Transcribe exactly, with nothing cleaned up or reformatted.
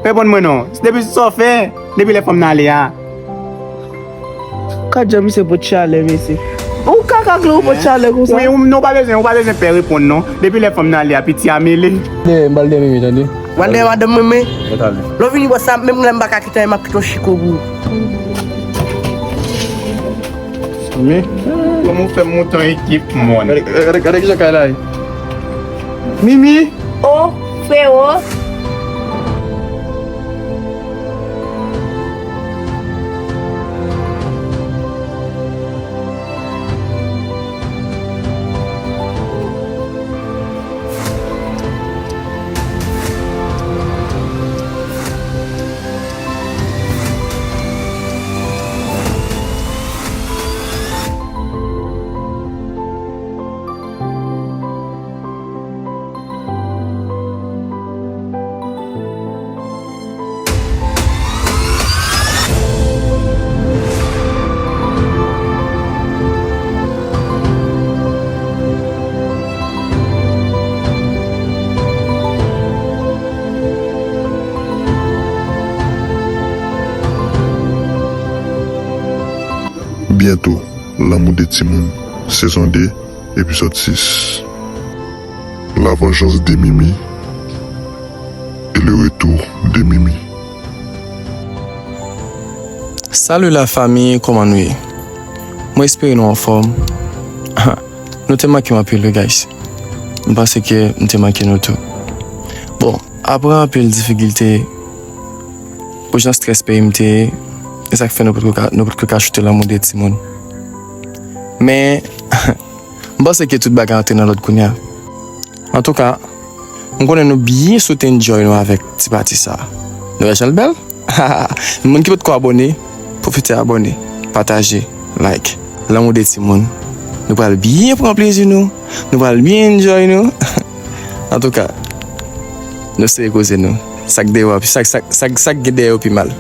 Reponn mwen non. Depi sa w fè, depi lè fanm nan ale a. Gad jan misye pot chalè, mesye. Ou kaka kle ou pot chalè konsa. Wi, ou, non, ou pa bezwen, ou pa bezwen pè reponn non. Depi lè fanm nan ale a, piti a mele. Dèyè, m pral dèyè Mimi, tande. W al dèyè madanm mwen, men. Lè w vini bò sa, menm lè m pa ka kite, m ap kite yon chiko pou ou. Mimi, kòman w fè m monte yon ekip, mòn? Gade, gade, gade kijan kay la ye. Mimi! O, frewo! Byento, Lanmou de Timoun, sezon de, epizòd sis. La vengeance de Mimi et le retour de Mimi. Salut la famille, kòman nou ye? Mwen espere nou anfòm. Nou te manke m anpil wi guys. M panse ke m te manke nou tou. Bon, apre anpil difikilte, pou jan strès peyi m te ye, e sa k fè nou potko ka, nou potko ka choute Lanmou de Timoun. Men, m panse ke tout bagay antre nan lòd kounye a. Antouka, m konnen nou byen sot enjoy nou avèk ti pati sa. Nou wè jan l bèl? Moun ki potko abòne, pwofite abòne, pataje, like. Lanmou de Timoun. Nou pral byen pran plezi nou, nou pral byen enjoy nou. Antouka, nou sere koze nou. Sa k deyò a, sa, sa, sa, sa k gen dèyè yo pi mal.